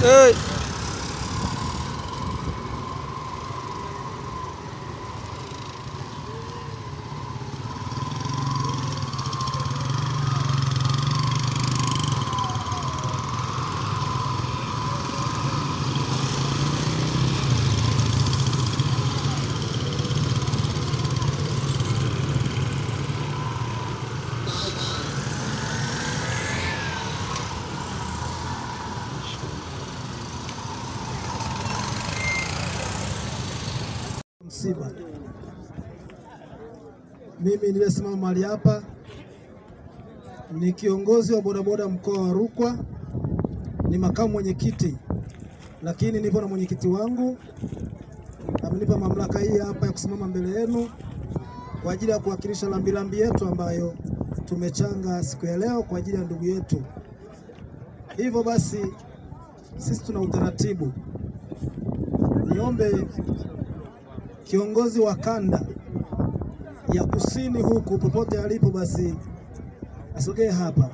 Hey. Msiba. Mimi niliyesimama mahali hapa ni kiongozi wa bodaboda mkoa wa Rukwa, ni makamu mwenyekiti, lakini nipo na mwenyekiti wangu amenipa mamlaka hii hapa ya kusimama mbele yenu kwa ajili ya kuwakilisha lambilambi yetu ambayo tumechanga siku ya leo kwa ajili ya ndugu yetu. Hivyo basi sisi tuna utaratibu, niombe kiongozi wa kanda ya kusini huku popote alipo, basi asogee hapa.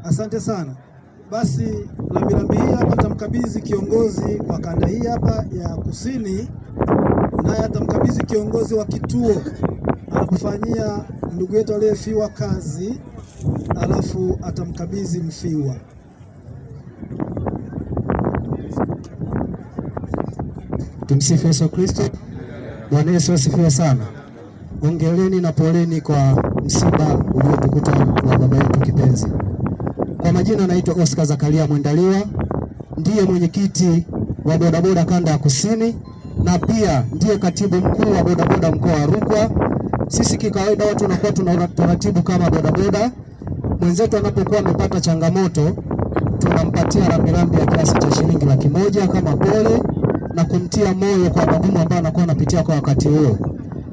Asante sana. Basi lambilambi hii hapa tamkabidhi kiongozi wa kanda hii hapa ya kusini, naye atamkabidhi kiongozi wa kituo anapofanyia ndugu yetu aliyefiwa kazi, alafu atamkabidhi mfiwa. Tumsifu Yesu Kristo. Bwana Yesu asifiwe sana. Hongereni na poleni kwa msiba uliotukuta wa baba yetu kipenzi. Kwa majina naitwa Oscar Zakaria Mwendaliwa, ndiye mwenyekiti wa bodaboda kanda ya kusini na pia ndiye katibu mkuu wa bodaboda mkoa wa Rukwa. Sisi kikawaida watu tunakuwa tuna taratibu kama bodaboda, mwenzetu anapokuwa amepata changamoto tunampatia rambirambi ya kiasi cha shilingi 100,000 kama pole na kumtia moyo kwa magumu ambayo anakuwa anapitia kwa wakati huo.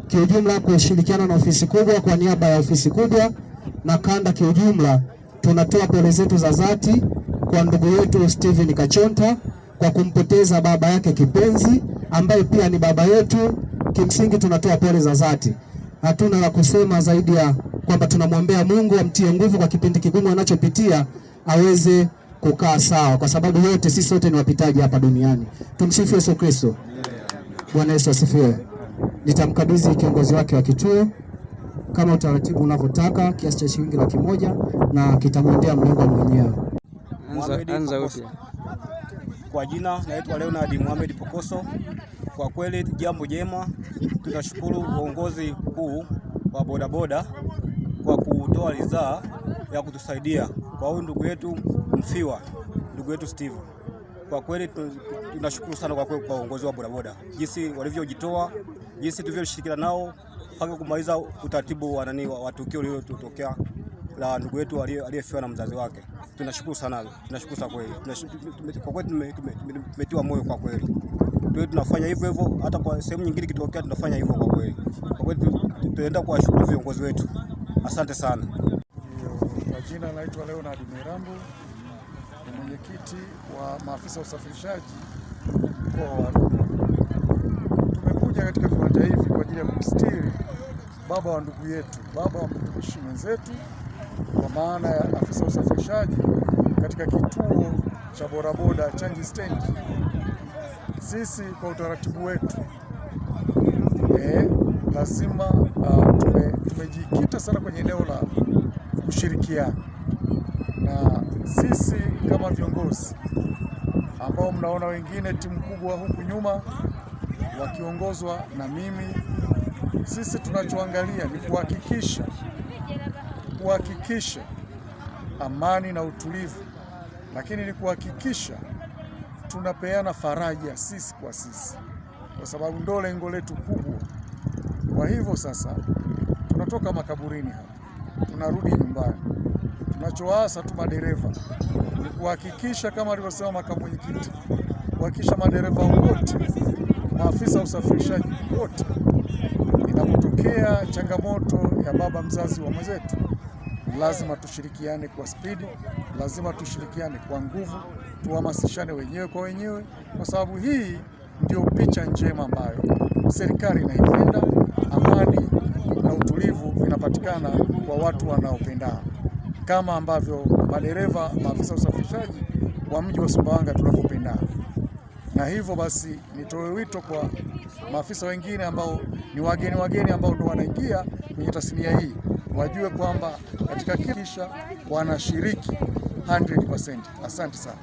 Kiujumla, kushirikiana na ofisi kubwa, kwa niaba ya ofisi kubwa na kanda kiujumla, tunatoa pole zetu za dhati kwa ndugu yetu Steven Kachonta kwa kumpoteza baba yake kipenzi ambaye pia ni baba yetu. Kimsingi tunatoa pole za dhati, hatuna la kusema zaidi ya kwamba tunamwombea Mungu amtie nguvu kwa kipindi kigumu anachopitia aweze kukaa sawa, kwa sababu yote sisi sote ni wapitaji hapa duniani. Tumsifu Yesu Kristo. Bwana Yesu asifiwe. Nitamkabidhi kiongozi wake wa kituo kama utaratibu unavyotaka, kiasi cha shilingi 100,000 na kitamwendea mlengwa mwenyewe. Anza upya. Kwa jina naitwa Leonard Mohamed Pokoso. Kwa kweli jambo jema, tunashukuru uongozi mkuu wa bodaboda kwa kutoa ridhaa ya kutusaidia kwa huyu ndugu yetu mfiwa, ndugu yetu Steve. Kwa kweli tunashukuru sana kwa kweli kwa uongozi wa bodaboda jinsi walivyojitoa, jinsi tulivyoshirikiana nao mpaka kumaliza utaratibu wa nani wa tukio lililotokea la ndugu yetu aliyefiwa na mzazi wake. Tunashukuru sana, tunashukuru sana kweli. Kwa kweli tumetiwa moyo kwa kweli. Tunafanya hivyo hivyo, hata kwa sehemu nyingine kitokea tunafanya hivyo kwa kweli. Kwa kweli tunaenda kuwashukuru viongozi wetu. Asante sana. Kwa jina naitwa Leonard Mirambo, ni mwenyekiti wa maafisa usafirishaji mkoa wa Rukwa. Tumekuja katika viwanja hivi kwa ajili ya kumstiri baba wa ndugu yetu, baba wa mtumishi mwenzetu, kwa maana ya afisa usafirishaji katika kituo cha bodaboda Chanji Stand. Sisi kwa utaratibu wetu lazima tumejikita sana kwenye eneo la kushirikiana, na sisi kama viongozi ambao mnaona wengine timu kubwa huku nyuma wakiongozwa na mimi, sisi tunachoangalia ni kuhakikisha amani na utulivu, lakini ni kuhakikisha tunapeana faraja sisi kwa sisi, kwa sababu ndo lengo letu kubwa. Kwa hivyo sasa tunatoka makaburini hapa tunarudi nyumbani. Tunachoasa tu madereva ni kuhakikisha kama alivyosema makamu mwenyekiti, kuhakikisha madereva wote, maafisa usafirishaji wote, inapotokea changamoto ya baba mzazi wa mwenzetu, lazima tushirikiane kwa spidi, lazima tushirikiane kwa nguvu, tuhamasishane wenyewe kwa wenyewe, kwa sababu hii ndio picha njema ambayo serikali inaipenda. Amani na utulivu vinapatikana kwa watu wanaopendana. kama ambavyo madereva, maafisa usafirishaji wa mji wa Sumbawanga tunavyopendana. Na hivyo basi nitoe wito kwa maafisa wengine ambao ni wageni wageni ambao ndo wanaingia kwenye tasnia hii wajue kwamba katika kisha wanashiriki 100%. Asante sana.